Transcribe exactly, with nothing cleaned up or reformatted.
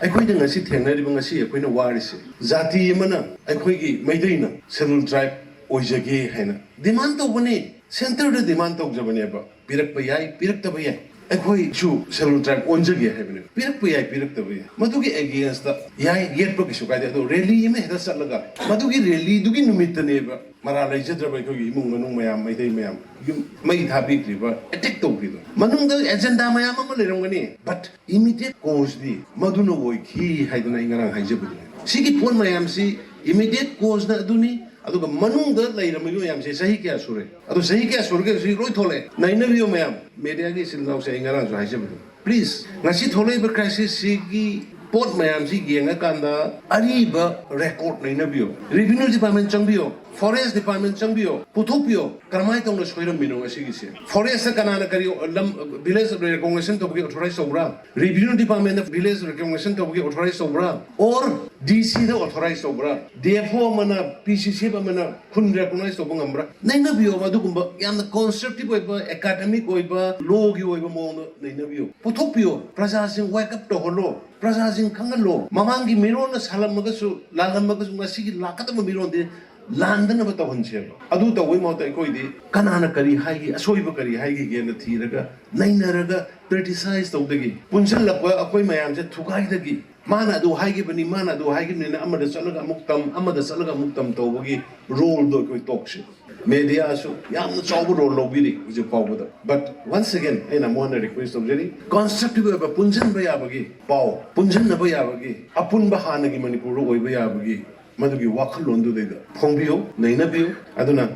ꯑꯩꯈꯣꯏꯅ ꯉꯁꯤ ꯊꯦꯡꯅꯔꯤꯕ, ꯉꯁꯤ ꯑꯩꯈꯣꯏꯅ ꯋꯥꯔꯤꯁꯦ, ꯖꯥꯇꯤ ꯑꯃꯅ, ꯑꯩꯈꯣꯏꯒꯤ ꯃꯩꯇꯩꯅ Scheduled Tribe ꯑꯣꯏꯖꯒꯦ ꯍꯥꯏꯅ demand ꯇꯧꯕꯅꯤ, centreꯗ demand ꯇꯧꯖꯕꯅꯦꯕ꯫ ꯄꯤꯔꯛꯄ ꯌꯥꯏ, ꯄꯤꯔꯛꯇꯕ ꯌꯥꯏ, ꯑꯩꯈꯣꯏꯁꯨ Scheduled Tribe ꯑꯣꯟꯖꯒꯦ ꯍꯥꯏꯕꯅꯦꯕ꯫ ꯄꯤꯔꯛꯄ ꯌꯥꯏ, ꯄꯤꯔꯛꯇꯕ ꯌꯥꯏ, ꯃꯗꯨꯒꯤ againstꯇ ꯌꯥꯏ, ꯌꯦꯠꯄ ꯀꯩꯁꯨ ꯀꯥꯏꯗꯦ꯫ ꯑꯗꯣ rally ꯑꯃ ꯍꯦꯛꯇ ꯆꯠꯂꯒ ꯃꯗꯨꯒꯤ rallyꯗꯨꯒꯤ ꯅꯨꯃꯤꯠꯇꯅꯦꯕ ꯃꯔꯥ ꯂꯩꯖꯗ꯭ꯔꯕ ꯑꯩꯈꯣꯏꯒꯤ ꯏꯃꯨꯡ ꯃꯅꯨꯡ ꯃꯌꯥꯝ, ꯃꯩꯇꯩ ꯃꯌꯥꯝ ꯌꯨꯝ ꯃꯩ ꯊꯥꯕꯤꯈ꯭ꯔꯤꯕ, attack ꯇꯧꯈ꯭ꯔꯤꯗꯣ꯫ ꯃꯅꯨꯡꯗ agenda ꯃꯌꯥꯝ ꯑꯃ ꯂꯩꯔꯝꯒꯅꯤ, but immediate causeꯗꯤ ꯃꯗꯨꯅ ꯑꯣꯏꯈꯤ ꯍꯥꯏꯗꯅ ꯑꯩ ꯉꯔꯥꯡ ꯍꯥꯏꯖꯕꯗꯨꯅꯤ꯫ ꯁꯤꯒꯤ ꯄꯣꯠ ꯃꯌꯥꯝꯁꯤ immediate causeꯅ ꯑꯗꯨꯅꯤ, ꯑꯗꯨꯒ ꯃꯅꯨꯡꯗ ꯂꯩꯔꯝꯃꯤꯕ ꯃꯌꯥꯝꯁꯦ ꯆꯍꯤ ꯀꯌꯥ ꯁꯨꯔꯦ? ꯑꯗꯣ ꯆꯍꯤ ꯀꯌꯥ ꯁꯨꯔꯒꯦ? ꯍꯧꯖꯤꯛ ꯂꯣꯏ ꯊꯣꯛꯂꯛꯑꯦ꯫ ꯅꯩꯅꯕꯤꯌꯨ ꯃꯌꯥꯝ, mediaꯒꯤ ꯏꯆꯤꯜ ꯏꯅꯥꯎꯁꯦ ꯑꯩ ꯉꯔꯥꯡꯁꯨ ꯍꯥꯏꯖꯕꯗꯣ, please, ꯉꯁꯤ ꯊꯣꯛꯂꯛꯏꯕ crisisꯁꯤꯒꯤ ꯄꯣꯠ ꯃꯌꯥꯝꯁꯤ ꯌꯦꯡꯉꯀꯥꯟꯗ ꯑꯔꯤꯕ record ꯅꯩꯅꯕꯤꯌꯨ꯫ Revenue Department ꯆꯪꯕꯤꯌꯨ, Forest Department ꯆꯪꯕꯤꯌꯨ, ꯄꯨꯊꯣꯛꯄꯤꯌꯨ꯫ ꯀꯔꯝꯍꯥꯏꯅ ꯇꯧꯅ ꯁꯣꯏꯔꯝꯃꯤꯅꯣ ꯉꯁꯤꯒꯤꯁꯦ? Forestꯇ ꯀꯅꯥꯅ ꯀꯔꯤ ꯂꯝ, village recognition ꯇꯧꯕꯒꯤ authorize ꯇꯧꯕ꯭ꯔꯥ? Revenue Departmentꯅ village recognition ꯇꯧꯕꯒꯤ authorize ꯇꯧꯕ꯭ꯔꯥ? Or DCꯗ authorize ꯇꯧꯕ꯭ꯔꯥ? DFO ꯑꯃꯅ, PCCF ꯑꯃꯅ ꯈꯨꯟ recognize ꯇꯧꯕ ꯉꯝꯕ꯭ꯔꯥ? ꯅꯩꯅꯕꯤꯌꯣꯕ꯫ ꯑꯗꯨꯒꯨꯝꯕ ꯌꯥꯝꯅ constructive ꯑꯣꯏꯕ, academic ꯑꯣꯏꯕ, lawꯒꯤ ꯑꯣꯏꯕ ꯃꯑꯣꯡꯗ ꯅꯩꯅꯕꯤꯌꯨ꯫ ꯄꯨꯊꯣꯛꯄꯤꯌꯨ꯫ ꯄ꯭ꯔꯖꯥꯁꯤꯡ wake up ꯇꯧꯍꯜꯂꯣ꯫ ꯄ꯭ꯔꯖꯥꯁꯤꯡ ꯈꯪꯍꯜꯂꯣ꯫ ꯃꯃꯥꯡꯒꯤ ꯃꯤꯔꯣꯜꯅ ꯁꯥꯜꯂꯝꯃꯒꯁꯨ, ꯂꯥꯜꯂꯝꯃꯒꯁꯨ, ꯉꯁꯤꯒꯤ ꯂꯥꯛꯀꯗꯕ ꯃꯤꯔꯣꯜꯗꯤ ꯂꯥꯟꯗꯅꯕ ꯇꯧꯍꯟꯁꯦꯕ꯫ ꯑꯗꯨ ꯇꯧꯕꯩ ꯃꯍꯨꯠꯇ ꯑꯩꯈꯣꯏꯗꯤ ꯀꯅꯥꯅ ꯀꯔꯤ ꯍꯥꯏꯒꯦ, ꯑꯁꯣꯏꯕ ꯀꯔꯤ ꯍꯥꯏꯈꯤꯒꯦꯅ ꯊꯤꯔꯒ, ꯅꯩꯅꯔꯒ, criticize ꯇꯧꯗꯒꯤ, ꯄꯨꯟꯁꯤꯜꯂꯛꯄ ꯑꯩꯈꯣꯏ ꯃꯌꯥꯝꯁꯦ ꯊꯨꯒꯥꯏꯗꯒꯤ, ꯃꯥꯅ ꯑꯗꯨ ꯍꯥꯏꯈꯤꯕꯅꯤ, ꯃꯥꯅ ꯑꯗꯨ ꯍꯥꯏꯈꯤꯕꯅꯤꯅ ꯑꯃꯗ ꯆꯠꯂꯒ ꯑꯃꯨꯛ ꯇꯝ, ꯑꯃꯗ ꯆꯠꯂꯒ ꯑꯃꯨꯛ ꯇꯝ ꯇꯧꯕꯒꯤ roleꯗꯣ ꯑꯩꯈꯣꯏ ꯇꯣꯛꯁꯤ꯫ Mediaꯁꯨ ꯌꯥꯝꯅ ꯆꯥꯎꯕ role ꯂꯧꯕꯤꯔꯤ ꯍꯧꯖꯤꯛ ꯐꯥꯎꯕꯗ꯫ But once again, ꯑꯩꯅ ꯑꯃꯨꯛ ꯍꯟꯅ request ꯇꯧꯖꯔꯤ, constructive ꯑꯣꯏꯕ ꯄꯨꯟꯁꯤꯟꯕ ꯌꯥꯕꯒꯤ ꯄꯥꯎ, ꯄꯨꯟꯁꯤꯟꯅꯕ ꯌꯥꯕꯒꯤ, ꯑꯄꯨꯟꯕ ꯍꯥꯟꯅꯒꯤ ꯃꯅꯤꯄꯨꯔꯗ ꯑꯣꯏꯕ ꯌꯥꯕꯒꯤ ꯃꯗꯨꯒꯤ ꯋꯥꯈꯜꯂꯣꯟꯗꯨꯗꯩꯗ ꯐꯣꯡꯕꯤꯌꯨ, ꯅꯩꯅꯕꯤꯌꯨ꯫ ꯑꯗꯨꯅ